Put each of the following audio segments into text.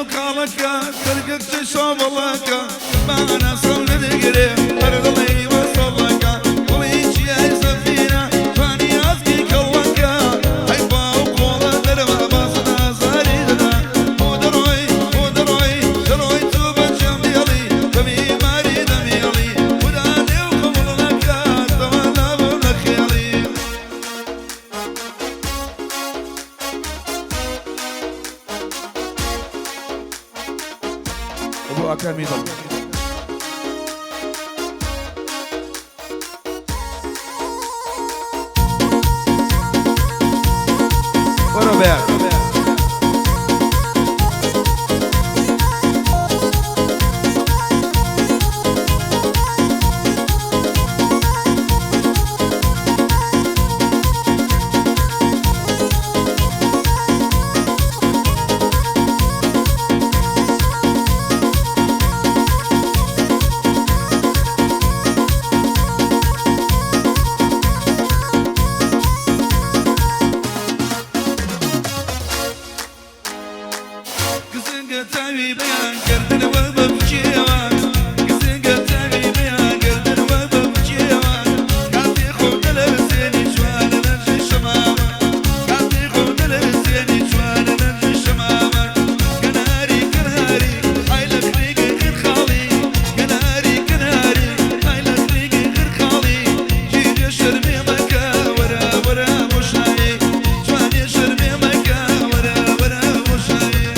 نێو کاڵەکە دەرگەکچە شۆبڵەکە بانا سەو نەدەگرێ هەر دڵی وەسەڵەکە گوڵی چیای سەفینە جوانی ئاسکی کەڵەکە ئەی باو قۆڵە دەرەوە باسە ئازاری دەدا بۆ دەڕۆی بۆ دەڕۆی دەڕۆی تو بەجێم دێڵی بە بیماری دەمێڵی خودا لێو قبوڵ نەکات تەوا نابم لە خێڵی. بۆ ئاکامی دڵ. وەرە بەیان. گزنگە تاوی بەیان گردنەوە بە بچێوە گزنگە تاوی بەیان گردنەوە بە بچێوە کاتی خۆم دەلەرزێنی جوانە لەنجی شەمامە کاتی خۆم دەلەرزێنی جوانە لەنجی شەمامە کەناری کەناری ئای لە خریگی خرخاڵی کەناری کەناری ئای لە خریگی خرخاڵی ژیرێ شەرمێ مەکە وەرە وەرە بۆشایی جوانێ شەرمێ مەکە وەرە وەرە بۆشایی.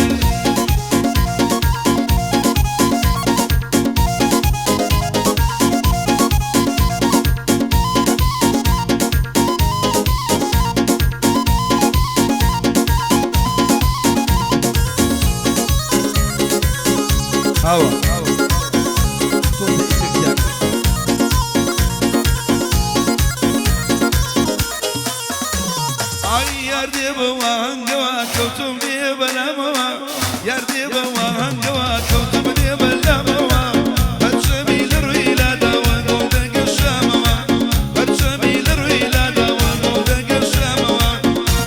ئاوا تۆزێ ئیفێکت زیاد کرد. ئای یار دێ بە وانگەوە کەوتم دێ بەلامەوە یار دێ بە وانگەوە کەوتم دێ بەلامەوە پەرچەمی لە ڕووی لاداوە گوڵ دەگەشامەوە پەرچەمی لە ڕووی لاداوە گوڵ دەگەشامەوە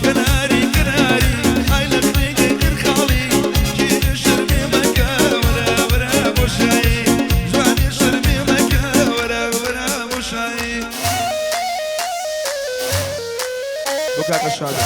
کەناری کەناری ئای لە خنێگەی قرخاڵی ژیرە شەرمێ مەکە وەرە وەرە بۆشایی جوانێ شەرمێ مەکە وەرە وەرە بۆشایی. بۆ کاکە شادە.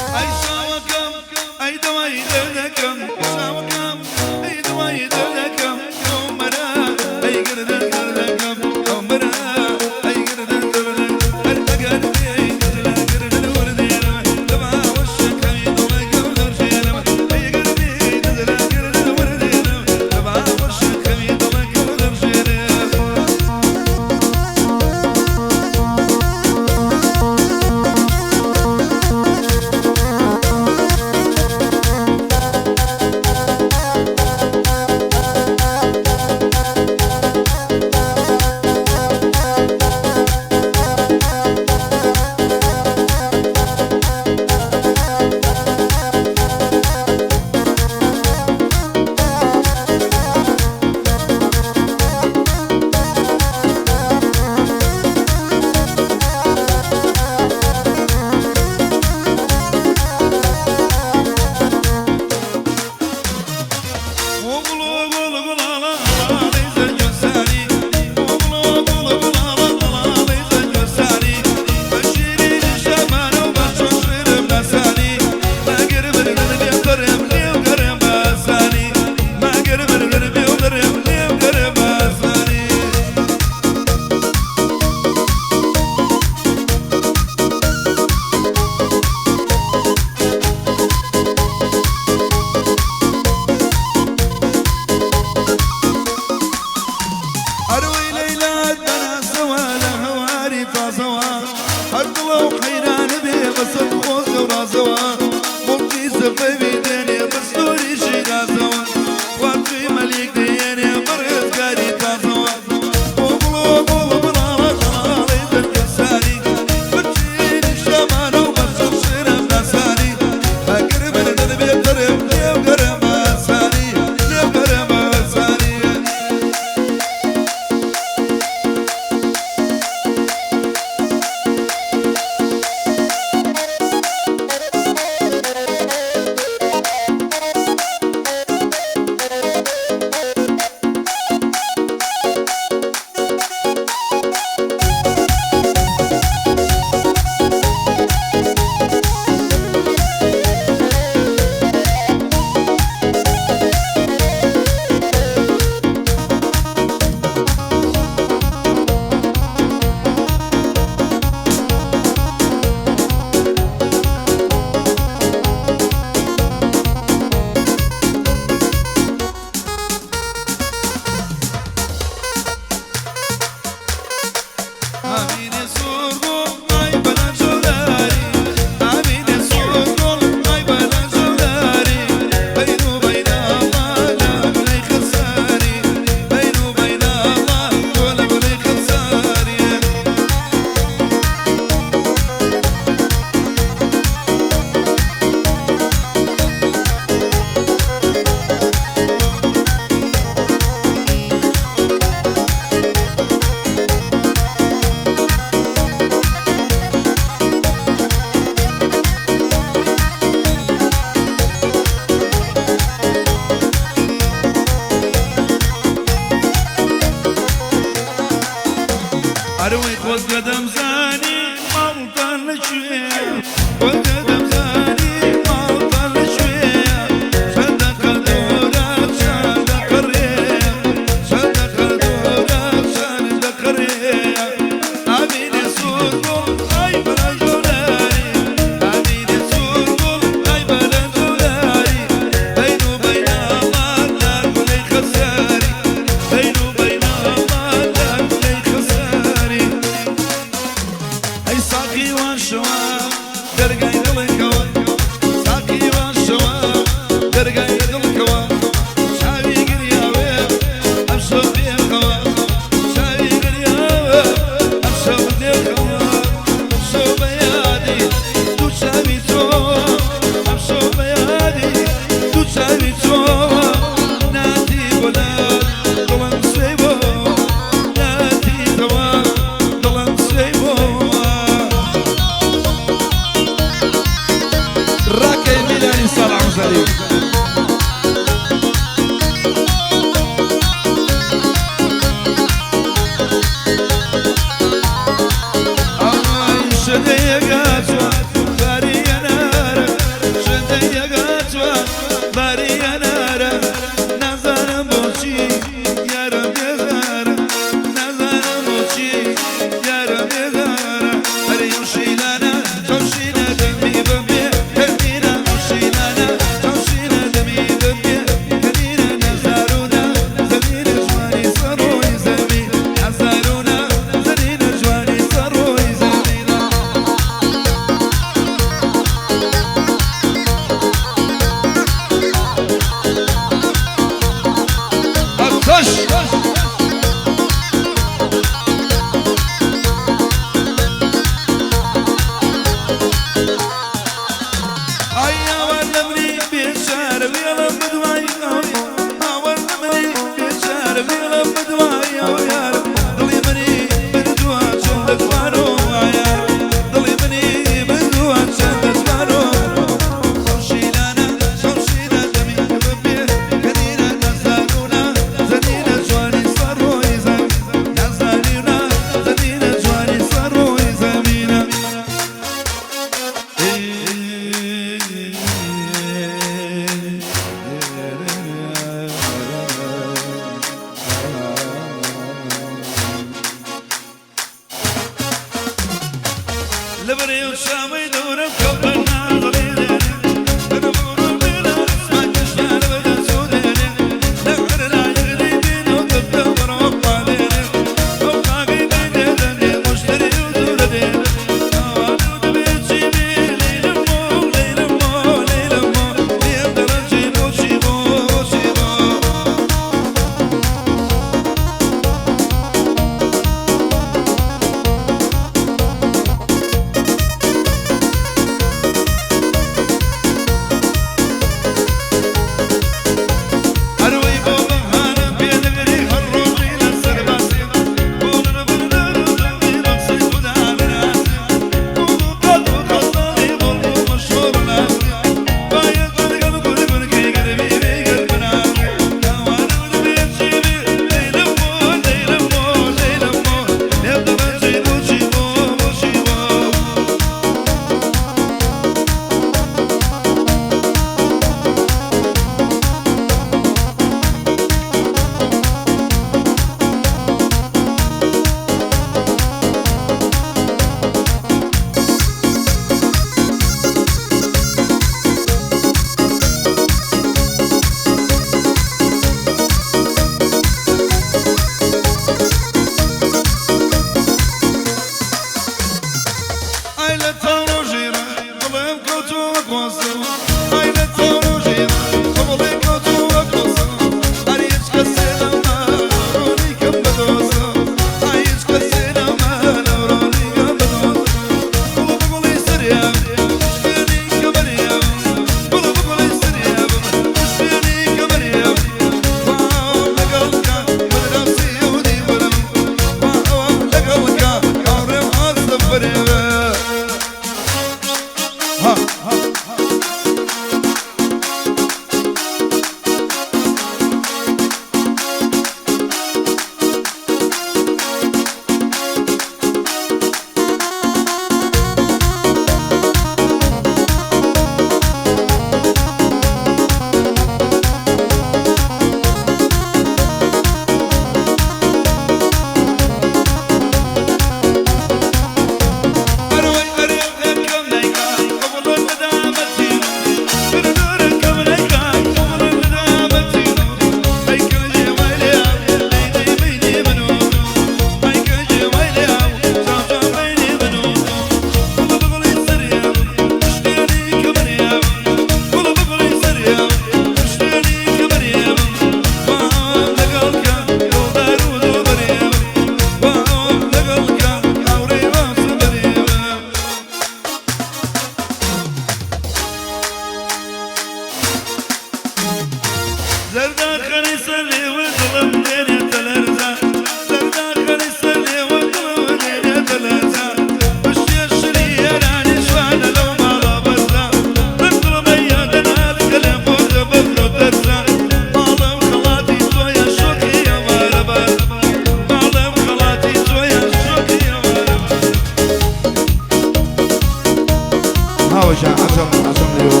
باوەشە عەزم عەزم لێوە.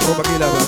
ڕۆبەکەی لابە.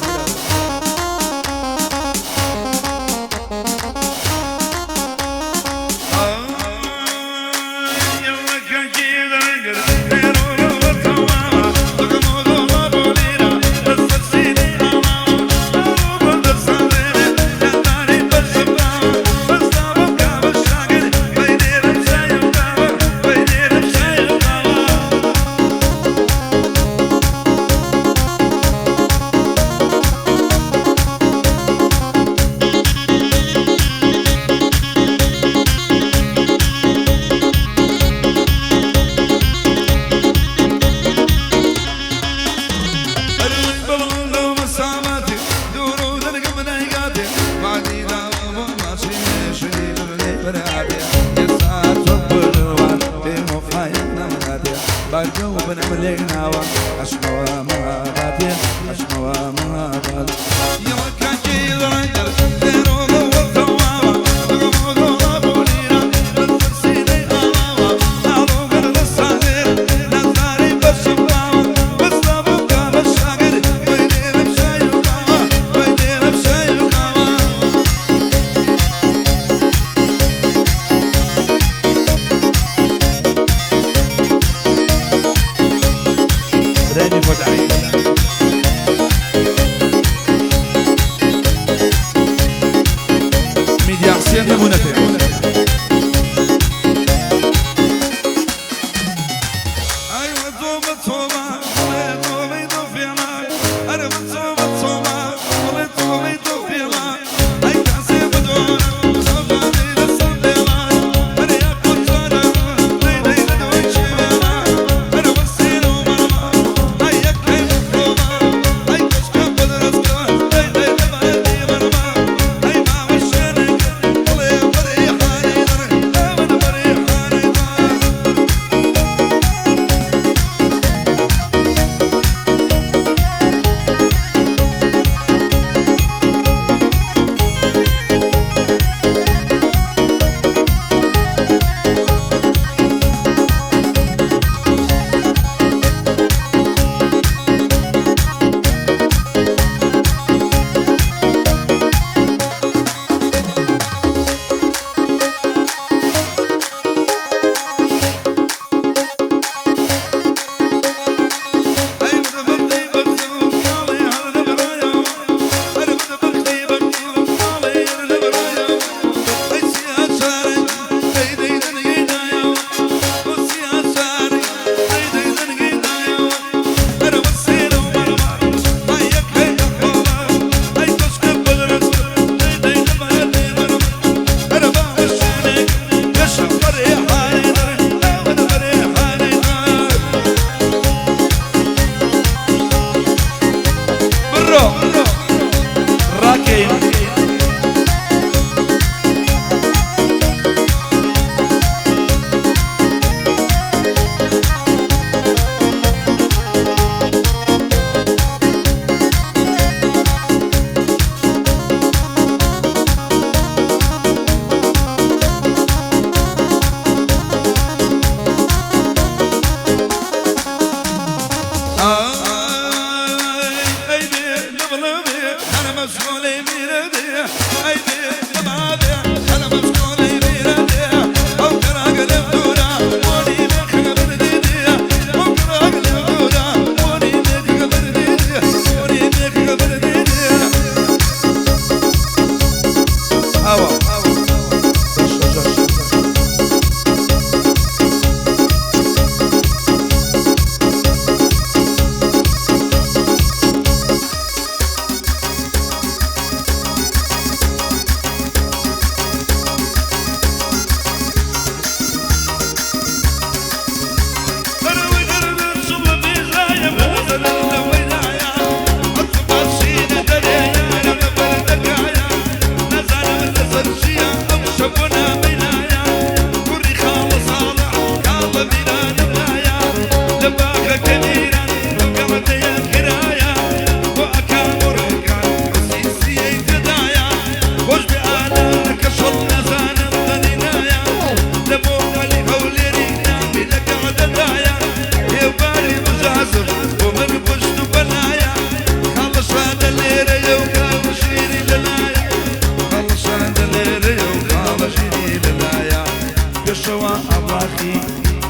دەشەوا ئەبڵاخی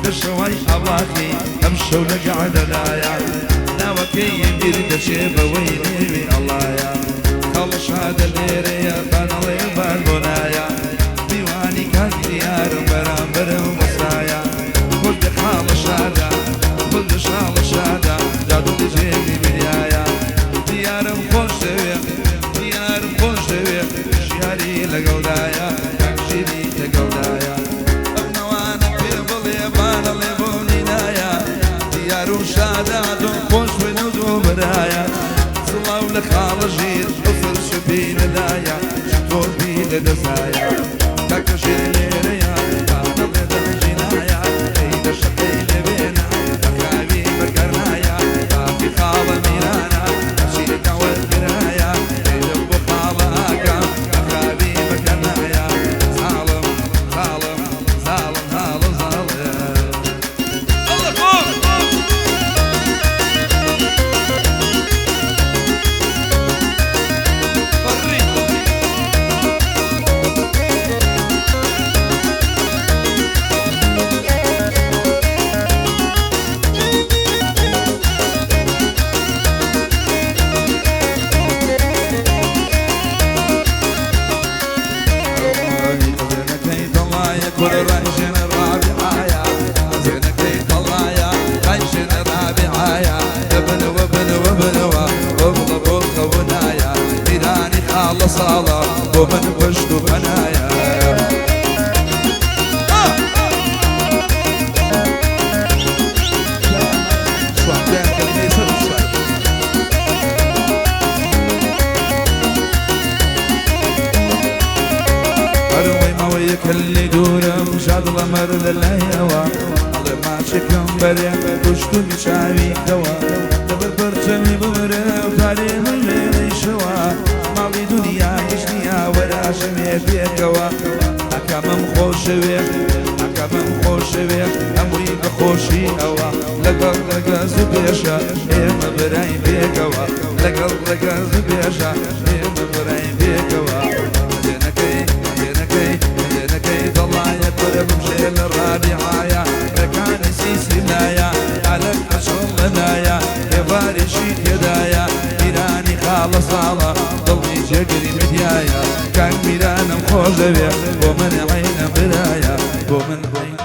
دەشەوای ئەبڵاخی ئەم شەو لە گەعدەدایە ناوەکەی بیر دەچێ بەوەی نێوی ئەڵایە خاڵە شادە لێرەیە بانەڵێ بان بۆ نایە میوانی کاک دیارم بەرامبەرم وەسایە خۆش بێ خاڵە شادە خۆش بێ شاڵە شادە جادوڵی جێگری بریایە دیارم خۆش دەوێ دیارم خۆش دەوێ ژیاری لەگەڵدایە کاک ژیری لەگەڵدایە ئەو نەوانە پێ بڵێ بانەڵێ بۆ نینایە دیار و شادە تۆ خۆش بن و دوو برایە سڵاو لە خاڵە ژیر ئەو سەرشەپی نەدایە تۆپی لە دەسایە کاکە ژیر لێرەیە بانەڵێ دەنگی نایە ئەی دەشەقەی لێبێنە بەخاوی بەکەرنایە باقی خاڵە میرانە هەرچی داوەت کرایە ئەی بۆ خاڵە ئاکام بەخاوی بەکەرنایە زاڵم زاڵم زاڵم زاڵم زاڵم الله فوق بري زينكي طلايا كل رايشن الرابعايا زينكي طلايا رايشن الرابعايا ابن وابن وابن وابن وخونايا إيراني خالص الله ومن پشت و پنايا شوان کەلیمەی سەر شوان ئەروەی ماوەیەکە لێ دوورم شادڵە مەر لە لایەوە ئەڵێ ماچێکم بەرێ کوشتومی چاوی کەوە لەبەر پەرچەمی بمرم تارێ من لێرەیشەوە ماڵی دنیا هیچ نییە وەراشمێ پێکەوە ئەکەمم خۆشەوێ ئەکەمم خۆشەوێ هەمووی بە خۆشی ئەوە لەگەڵ ڕەگەز و پێشە ئێمە برای پێکەوە لەگەڵ ڕەگەز و پێشە ئێمە برای پێکەوە زێنەکەی زێنەکەی زێنەکەی دەڵایە کوڕە بمژێ لە ڕابیعایە ڕێکانی سیسیلایە ئالەک ئەشڵەدایە ئێوارێکی تێدایە میرانی خاڵە ساڵە دڵی جێگری میدیایە کاک میرانم خۆش دەوێ بۆ من عینە برایە بۆ من عین